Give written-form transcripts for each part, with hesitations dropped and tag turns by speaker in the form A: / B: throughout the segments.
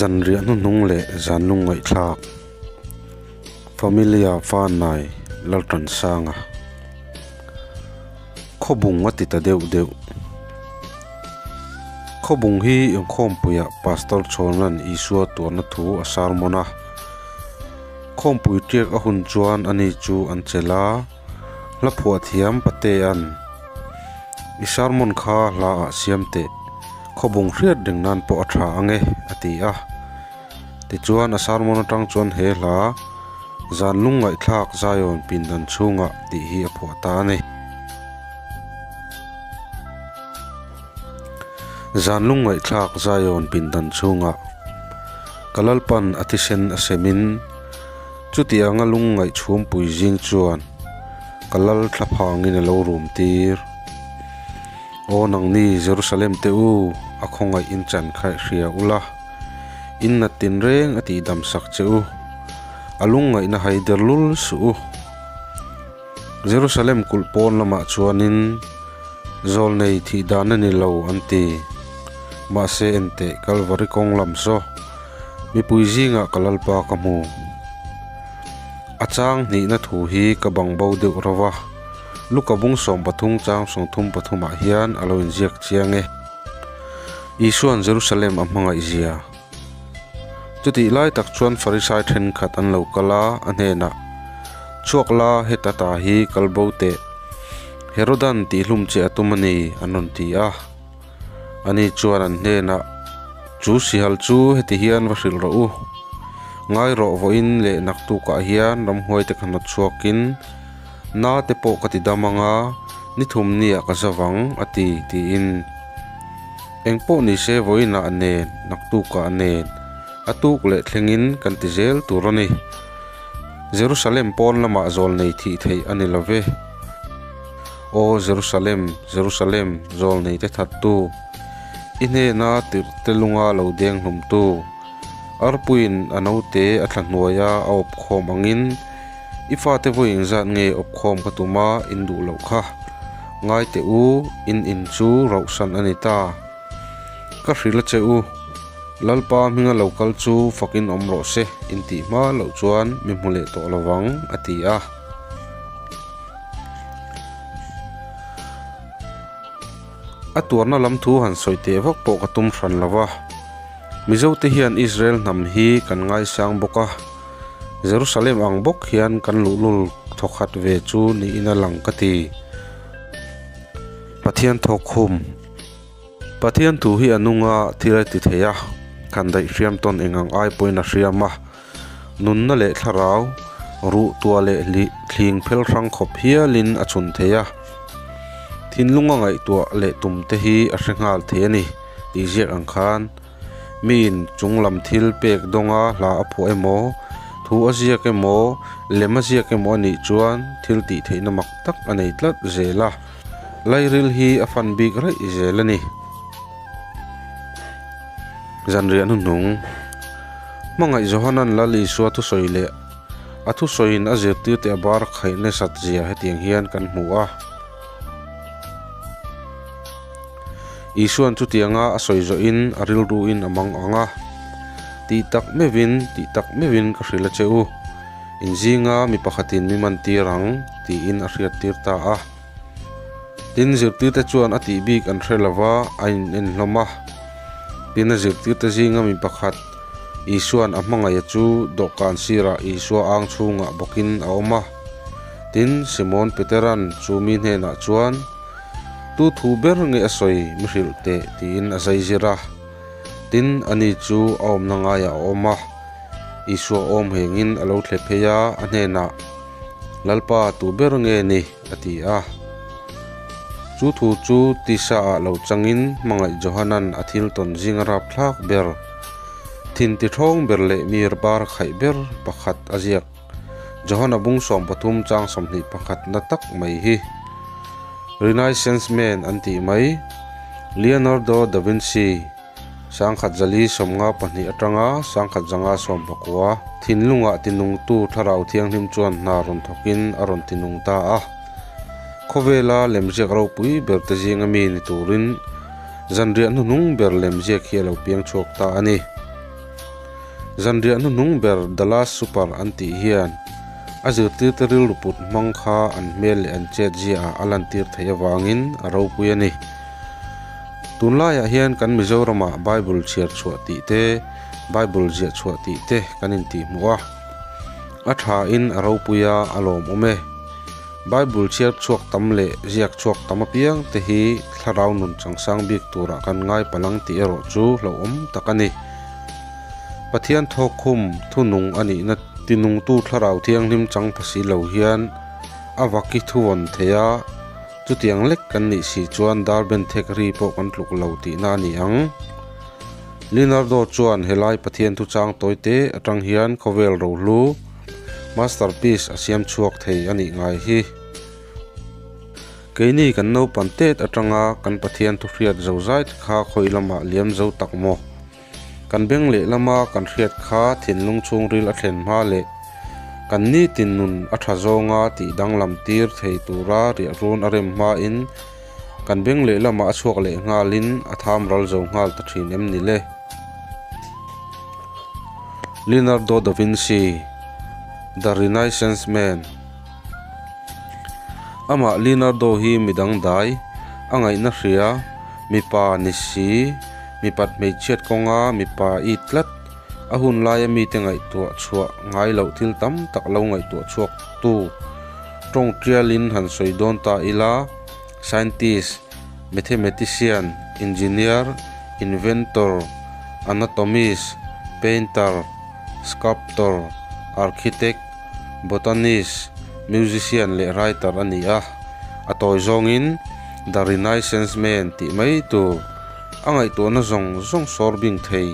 A: Zanriah hnuhnung leh zan lungngaihthlak Familia Fanai Laltansanga Khawbung a ti ta deuh deuh. Khawbung hi inkhawmpuiah Pastor Chhawna'n Isua tuarna thu a sermon a. Khawmpui tiak a hun chuan ani chu an chelh a, hla phuah thiam Patea'n, I sermon kha hla ah siam teh, khawbung hriat reng nan pawh a tha ang e, a ti a. Tichuan a sermon atang chuan he hla, Zan lungngaihthlak Zion pindan chhungah tih hi a phuah ta a ni. Zan lungngaihthlak Zion pindan chhungah ka Lalpan a thisen a semin chutianga lungngaih chhumpui zing chuan ka lal thla phangin a lo rum tir. Aw nangni Jerusalem te u, a khawngaih in chan kha i hria ula, in nat tinreng a tihdam sak che u, a lungngaihna hai der lul suh u. Jerusalem kulh pawn lamah chuanin zawlnei thih dan a ni lo an ti. Mahse enteh Kalvari kawng lam saw mipui zingah ka Lalpa ka hmu. A chang hnihna thu hi ka bang bo deuh ro va, Luka bung 13 chang 33 ah hian a lo inziak chiang e. Isua'n Jerusalem a hmangaih zia. Chutih lai tak chuan Farisai thenkhat an lo kal a, a hnenah, Chhuak la, heta ta hi kal bo teh. Herodan tihhlum che a tum a ni, an rawn ti a. Ani chuan an hnenah, Chu sihal chu heti hian va hrilh rawh u. Ngai rawh vawiin leh naktukah hian ramhuaite ka hnawt chhuakin na te pawh ka ti dam ang a, ni thum niah ka zavang, a ti, tiin. Eng pawh ni se vawiinah a nen, naktukah a nen, a tuk leh thlengin kan ti zel tur a ni. Jerusalem pawn lamah zawl nei thih theih a ni lo ve. Aw Jerusalem, Jerusalem, zawl nei te thattu, i hnena tirh te lunga lo deng hlumtu, arpuiin a naute a thla hnuaia a awp khawm angin, I fate vawi engzat nge awpkhawm ka tum a, in duh loh kha. Ngai teh u, in in chu rauhsan a ni ta. Ka hrilh a che u, Lalpa hminga lo kal chu fakin awm rawh se, in tih hma loh chuan mi hmu leh tawh lovang, a ti a. A tuarna lam thu han sawi teh vak pawh ka tum hran lo va. Mizote hian Israel hnam hi kan ngaisang bawk a. Jerusalem ang bawk hian kan luhlul thawkhat ve chu niin a lang ka ti. Pathian thawk khum. Pathian thu hi a nung a, thil a ti thei a, kan daih hriam tawn eng ang ai pawhin a hriam a. Nunna leh thlarau, ruh tua leh thling phel hrang khawp hialin a chhun thei a. Thinlung a ngaihtuah leh tum te hi a hre nghal thei a ni tih ziak ang khan. Miin chung lam thil pek dawnga hla a phuah emaw, thu a ziak emaw, lem a ziak emaw a nih chuan thil tih theihna mak tak a nei tlat zel a, lairil hi a fan bik raih zel a ni. Zanriah hnuhnung, Hmangaih Johanan Lal Isua thusawi leh a thusawiin a zirtirte a bar khaih nasat zia hetiang hian kan hmu a. Isua'n chutianga a sawi zawhin a rilruin a mang ang a, Tih tak meuhin, tih tak meuhin ka hrilh a che u, in zinga mi pakhatin mi man tir ang, tiin a hriattir ta a. Tin, zirtirte chuan a tih bik an hre lo va, a in en hlawm a. Tin, a zirtirte zinga mi pakhat, Isua'n a hmangaih chu dawhkan sirah Isua ang chhungah bawkin a awm a. Tin, Simon Petera'n chu mi hnenah chuan, Tu thu ber nge a sawi mi hrilh teh tiin a zai zir a. Tin, ani chu a awmna ngaiah a awm a. Isua awm hengin a lo thle phei a, a hnenah, Lalpa, tu ber nge ni? a ti a. Chu thu chu tisa ah lo changin hmangaih Johanan a thil tawn zing a rapthlak ber, thin ti thawng ber leh mi bar khaih ber pakhat a ziak. Johana bung 13 chang 21 na tak mai hi Renaissance man an tih mai Leonardo da Vinci 1052 atanga 1099 thinlungah tinungtu thlarau thianghlim chuan hna rawn thawkin a rawn tinung ta a. Khawvela lemziak ropui ber te zinga mi ni turin zanriah hnuhnung ber lemziak hi a lo piang chhuak ta a ni. Zanriah hnuhnung ber The Last Supper an tih hian a zirtirte rilru put hmang kha an hmel leh an chet ziaah a lantir theih avangin a ropui a ni. Tunlaiah hian kan Mizoramah Bible chhiar chhuah tih te, Bible ziah chhuah tih te kan intihhmuh a. A thain a ropui a, a lawmawm e. Bible chhiar chhuak tam leh ziak chhuak tam apiang te hi thlarau nun changsang bik turah kan ngai palang tih erawh chu hlauhawm tak a ni. Pathian thawkkhum thunung a nihna tinungtu thlarau thianghlim chang pha si lo hian a vaki thuvawn thei a, chutiang lek kan nih si chuan dar ben thek ri pawh kan tluk lo tihna a ni ang. Leonardo chuan helai Pathian thuchang tawite atang hian khawvel rohlu, Masterpiece a siam chhuak thei a nih ngai hi. Keini kan naupan tet atanga kan Pathian thu hriat zo zai te kha khawi lamah liam zo tak maw? Kan beng leh lama kan hriat kha thinlung chhungril a thlen hma leh kan nitin nun a tha zawnga tih danglam tir thei tura riahrun a rem hmain kan beng leh lamah a chhuak leh nghalin a tham ral zo nghal ta thin em ni le? Leonardo da Vinci, The Renaissance Man Amah Leonardo hi midang dai, a ngaihna hria, mipa ni si, mipat hmeichhiat kawnga mipa it tlat, a hun laia mite ngaihtuah chhuah ngai loh thil tam tak lo ngaihtuah chhuak tu tawng tialin han sawi dawn ta ila, Scientist, Mathematician, Engineer, Inventor, Anatomist, Painter, Sculptor, Architect, Botanist, Musician leh Writer a ni a. A tawi zawngin The Renaissance Man tih mai tur a ngaihtuahna zawng zawng sawr bing thei.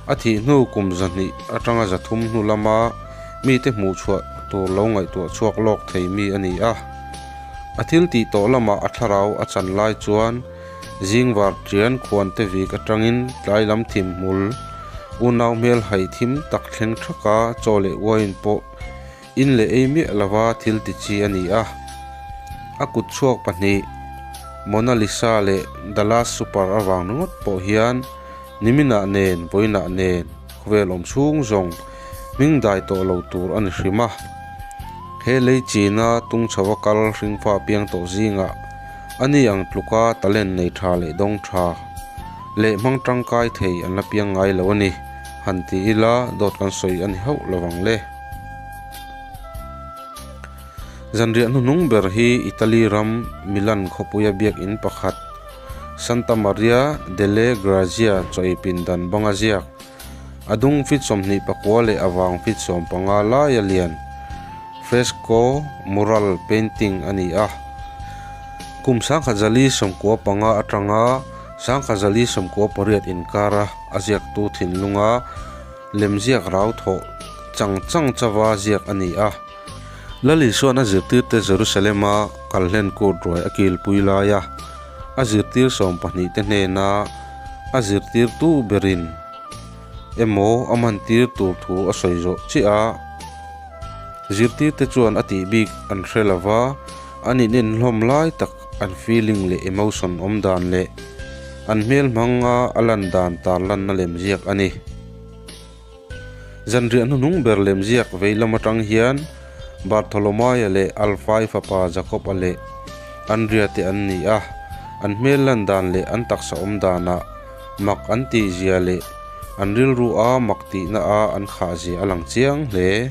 A: A thih hnu kum 200 atanga 300 hnu lama mite hmuh chhuah tur lo ngaihtuah chhuak lawk thei mi a ni a. A thil tih tawh lamah a thlarau a chan lai chuan zingvar ṭian khuante vik aṭangin tlai lam thim hmul unau hmel hai thim tak thleng ṭhaka chaw leh uain pawh in leh ei miah lova thil ti chi a ni a. A kut chhuak pahnih Mona Lisa leh The Last Supper avang ringawt pawh hian niminah nen vawiinah nen khawvel awm chhung zawng hming dai tawh lo tur a ni hrim a. He lei china tung chho a kal hringfa piang tawh zingah a ni ang tluka talent nei tha leh dawng tha leh hmang tangkai thei an la piang ngai lo a ni, han ti ila dawt kan sawi a ni hauh lovang le. Zanriah hnuhnung ber hi Italy ram Milan khawpuia biakinn pakhat Santa Maria delle Grazie chawi pindan banga ziak a dung feet 29 leh a vang feet 15 laia lian fresco mural painting a ni a. Kum 1995 atanga 1998 inkara a ziaktu thinlunga Lemziak rau thawh chang chang chauva ziak a ni a. Lal Isua'n a zirtirte Jerusalema kal hlen kut ruai a kilpui laia a zirtir sawmpahnihte hnena a zirtirtu berin emaw a mantir tur thu a sawi zawh chiah a. Zirtirte chuan a tih bik an hre lova, an inenhlawm lai tak an feeling leh emotion awm dan leh an hmel hmanga a lan dan tarlanna lemziak a ni. Zanriah hnuhnung ber lemziak vei lam atang hian Bartholomaia leh Alfai fapa Jakob-a leh Andria te an ni a, an hmel lan dan leh an taksa awm danah mak an tihzia leh an rilru a mak tihna a an khahzia a lang chiang hle.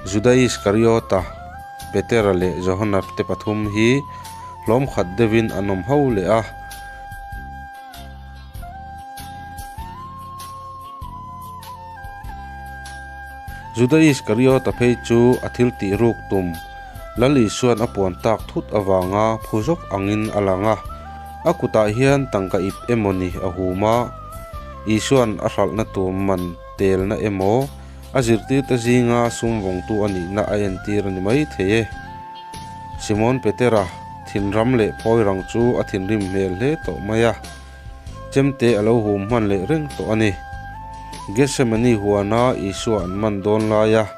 A: Juda Iskariota, Petera leh Johana te pathum hi hlawm khat deuhin an awm ho leh a. Juda Iskariota phei chu a thil tih ruk tum Lal Isua'n a puan tak thut avanga phu zawk angin a lang a. A kutah hian tangka ip emaw ni a hum a, Isua'n a hralhna tur man telna emaw A zirtirte zinga sum vawngtu a nihna a entir a ni mai thei e. Simon Petera thinram leh phawirang chu a thinrim hmel hle tawh mai a, chemte a lo hum hman leh reng tawh a ni. Gethsemane huana Isua an man dawn laia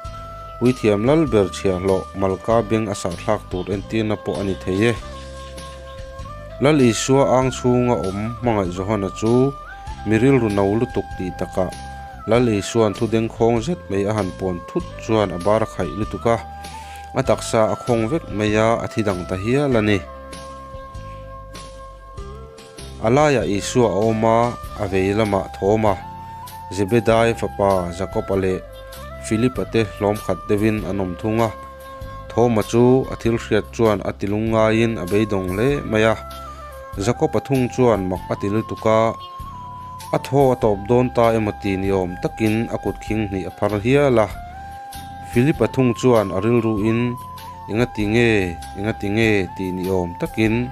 A: puithiam lal ber chhiahhlawh Malka beng a sahthlak tur entirna pawh a ni thei e. Lal Isua ang chhunga awm hmangaih Johana chu mi rilru no lutuk tih takah. Lal Isua'n thu dengkhawng zet mai a han puan thut chuan a bar a khaih lutuk a, a taksa a khawng vek mai a, a thi dang ta hial a ni. A laiah Isua a awm a, a vei lamah Thawma, Zebedai fapa Jakoba leh Filipa te hlawm khat deuhin an awm thung a. Thawma chu a thil hriat chuan a ti lungngaiin a beidawng hle mai a. Jakoba thung chuan mak a ti lutuk a, a thaw a tawp dawn ta emaw ti ni awm takin a kut khing hnih a phar hial a. Filipa thung chuan a rilruin, Engati nge, engati nge tih ni awm takin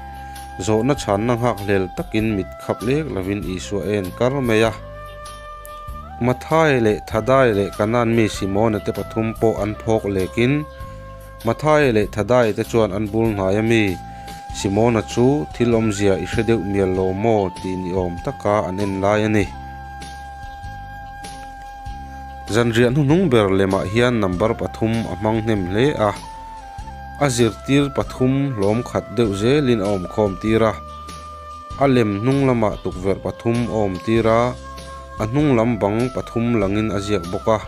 A: Zawhna chhanna nghakhlel takin mit khap lek lovin Isua a en kar mai a. Matthai leh Thadai leh Kanan mi Simona te pathum pawh an phawk lekin Matthai leh Thadai te chuan an bul hnai a mi Simona chu thil awmzia i hre deuh mial lo maw tih ni awm taka an en lai a ni. Zanriah hnuhnung ber lemah hian number pathum a hmang hnem hle a. A zirtir pathum hlawm khat deuh zelin a awm khawm tir a, a lem hnung lamah tukverh pathum a awm tir a, a hnung lam bang pathum langin a ziak bawk a.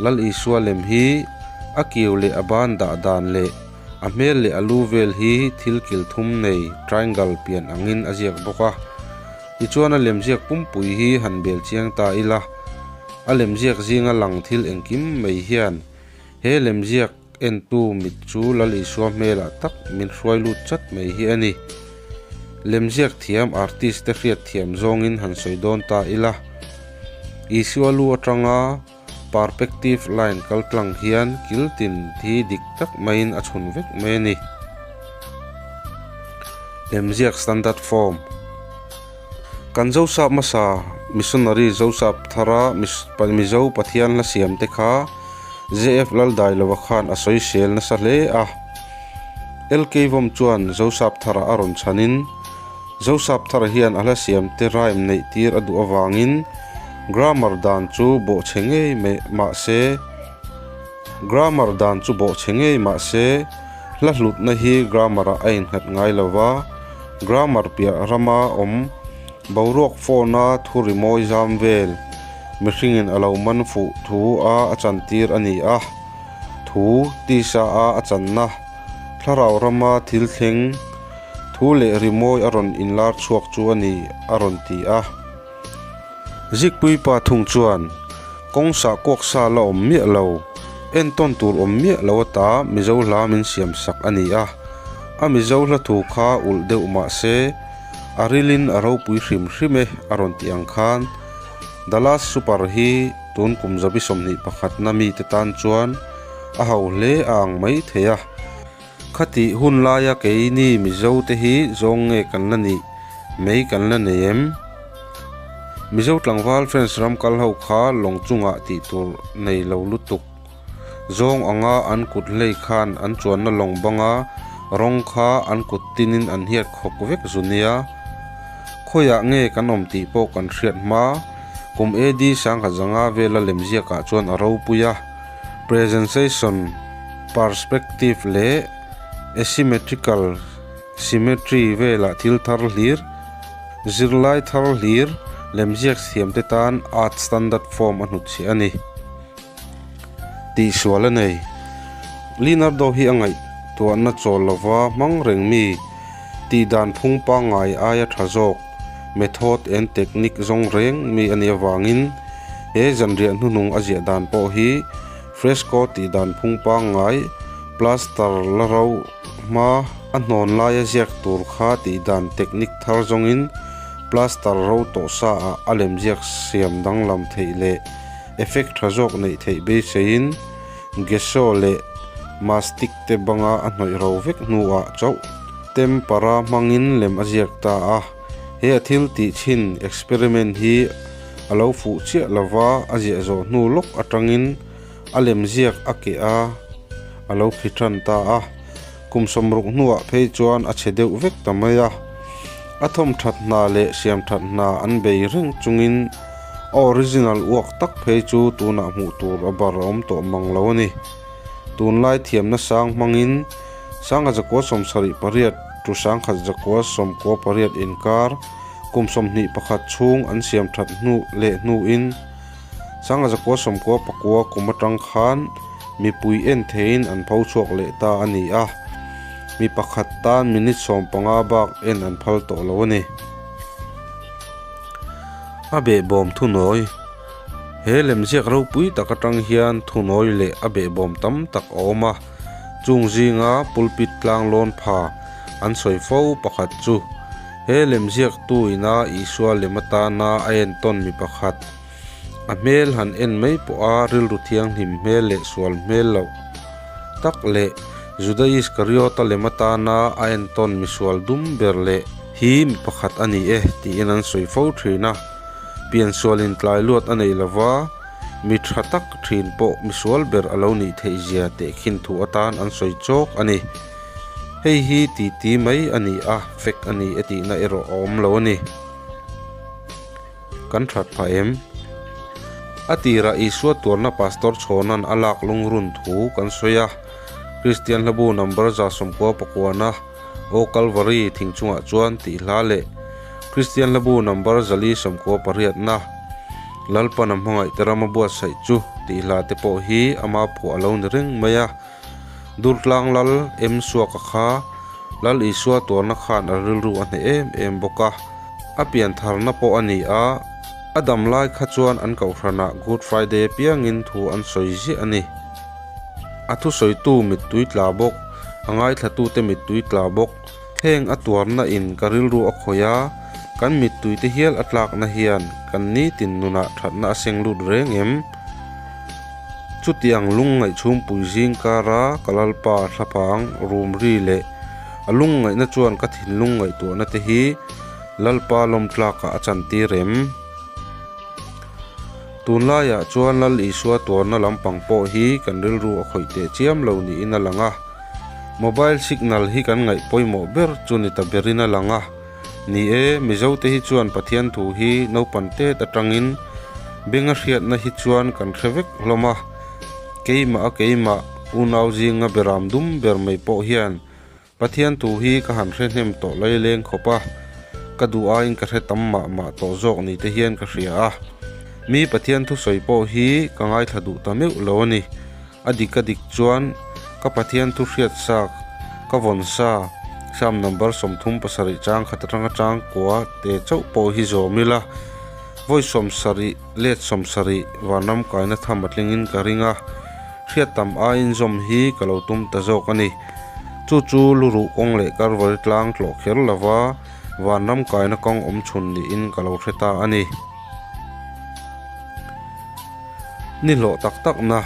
A: Lal Isua lem hi a kiu leh a ban dah dan leh a hmel leh a lu vel hi thil kil thum nei triangle pian angin a ziak bawk a. Tichuan a lemziak pumpui hi han bel chiang ta ila, a lemziak zinga lang thil engkim mai hian He lemziak entu mit chu Lal Isua hmelah tak min hruai lut chat mai hi a ni. Lemziak thiam artist te hriat thiam zawngin han sawi dawn ta ila. Isua lu atanga perpective line kal tlang hian kil tin hi dik tak maiin a chhun vek mai a ni. Lemziak standard form. Kan Zosap hmasa missionary Zosap thara Mizo Pathian hla siam te kha JF Laldailova khan a sawisel nasa hle a. LK Vom chuan Zosap thara a rawn chhanin Zosap thara hian a hla siam te rhyme neih tir a duh avangin grammar dan chu bawhchhe ngei mahse grammar dan chu bawhchhe ngei mahse Hla hlutna hi grammar-ah a innghat ngai lo va, grammar piah rama awm boruak phone-a thu rimawi zam vel mihringin a lo man fuh thu a a chantir a ni a, thu tisa a a channa thlarau rama thil thleng thu leh rimawi a rawn inlar chhuak chu a ni a rawn ti a. Zikpuipa thung chuan, Kawng sah kuak sa la awm miah lo, entawn tur awm miah lo ata Mizo hla min siam sak a ni a. A Mizo hla thu kha ulh deuh mah se, a rilin a ropui hrim hrim e a rawn tih ang khan The Last Supper hi tun kum zabi 21 na mite tan chuan a ho hle a ang mai thei a. Khatih hun laia keini Mizo te hi zawng nge kan la nih mai kan la nei em? Mizo tlangval French ram kal ho kha lawng chungah tih tur nei lo lutuk. Zawng anga an kut hlei khan an chuanna lawng banga rawng kha an kut tinin an hiat khawk vek zu nia. Khawiah nge kan awm tih pawh kan hriat hma. Kum AD 1005 vela lemziakah chuan a ropui a. Presentation, perspective leh asymmetrical symmetry velah thil thar hlir, zirlai thar hlir lemziak thiamte tan art standard form a hnutchhiah a ni. Tihsual a nei. Leonardo hi a ngaihtuahna chawl lova hmang reng mi tihdan phung pangngai aia tha zawk method and technique zawng reng mi a nih avangin he zanriah hnuhnung a ziah dan pawh hi fresco tihdan phung pangngai plaster la ro hma a hnawn laia ziak tur kha tihdan technique thar zawngin plaster ro tawh sa ah a lemziak siam danglam theih leh effect tha zawk neih theih beiseiin Gesso leh mastic te banga a hnawih ro vek hnuah chauh tempera hmangin lem a ziak ta a. He a thil tih chhin experiment hi a lo fuh chiah lova a ziah zawh hnu lawk atangin a lem ziak a keh a, a lo khi tan ta a. Kum sawmruk hnuah phei chuan a chhe deuh vek ta mai a. A thawmthat hna leh siamthat hna an bei reng chungin a original uak tak phei chu tunah hmuh tur a bar a awm tawh mang lo a ni. Tunlai thiamna sang hmangin 1978 to 1998 inkar kum 21 chhung an siamthat hnu leh hnuin. 1999 kum atang khan mipui en theihin an pho chhuak leh ta a ni a, mi pakhat tan minute 15 bak en an phal tawh lo a ni. A behbawm thunawi, He lemziak ropui tak atang hian thunawi leh a behbawm tam tak a awm a, chung zinga pulpit tlang lawn pha an sawi fo pakhat chu he lemziaktu ina Isua lem atana a entawn mi pakhat, A hmel han en mai pawha rilru thianghlim hmel leh sual hmel loh tak leh Juda Iskariota lem atana a entawn misual dum ber leh hi mi pakhat a ni e tiin an sawi fo thin a. Piansualin tlai luat a nei lova, mi tha tak thin pawh misual ber a lo nih theih zia tehkhin thu atan an sawi chawk a ni. Hei hi titi mai a ni a, fek a ni e tihna erawh a awm lo a ni. Kan that phah em? A tirah Isua tuarna Pastor Chhawna'n a lak lungrun thu kan sawi a. Kristian hlabu number 99 na Aw Kalvari thing chungah chuan tih hla leh Kristian hlabu number 498 na Lalpan a hmangaihte ram a buatsaih chu tih hla te pawh hi ama phuah a lo ni reng mai a. Durtlang Lal em Suaka kha Lal Isua tuarna khan a rilru a hneh em em bawk a, a piantharna pawh a ni a, a dam lai kha chuan an kohhranah Good Friday apiangin thu an sawi ziah a ni. A thusawitu mittui tla bawk, a ngaithlatute mittui tla bawk, heng a tuarna in ka rilru a khawih a, kan mittuite hial a tlakna hian kan nitin nunah thatna a seng lut reng em? Chutiang lungngaih chhungpui zing kara ka Lalpa thlaphang rum ri leh a lungngaihna chuan ka thinlung ngaihtuahna te hi Lalpa lawmtlakah a chantir em? Tunlaiah chuan Lal Isua tuarna lampang pawh hi kan rilru a khawih teh chiam lo niin a lang a. Mobile signal hi kan ngaih pawimawh ber chu ni ta berin a lang a. Ni e, Mizote hi chuan Pathian thu hi naupan tet atangin benga hriatna hi chuan kan hre vek hlawm a. Keimah a keimah, unau zinga beram dum ber mai pawh hian Pathian thu hi ka han hre hnem tawh laileng khawp a, ka duh aiin ka hre tam mah mah tawh zawk ni te hian ka hria a. Mi Pathian thusawi pawh hi ka ngaithla duh ta meuh lo a ni. A dik a dik chuan ka Pathian thu hriat sa ka vawn sa Psalm number 37 chang khat atanga chang kua te chauh pawh hi zawm ila, vawi 70 let 70 vanram kaina tham a tlingin ka ring a, hriat tam aiin zawm hi ka lo tum ta zawk a ni. Chu chu luruh kawng leh Kalvari tlang tlawh kher lova vanram kaina kawng awm chhun niin ka lo hre ta a ni. Ni hlawh tak tak na,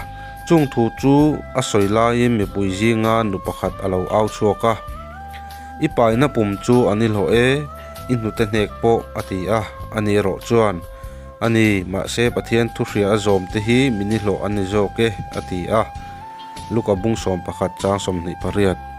A: chung thu chu a sawi laiin mipui zinga nu pakhat a lo au chhuak a, I paina pum chu a ni hlawh e, i hnute hnek pawh a ti a, a ni erawh chuan, A ni, mahse Pathian thuhria a zawm te hi mi ni hlawh a ni zawk e, a ti a. Luka bung 11 chang 28.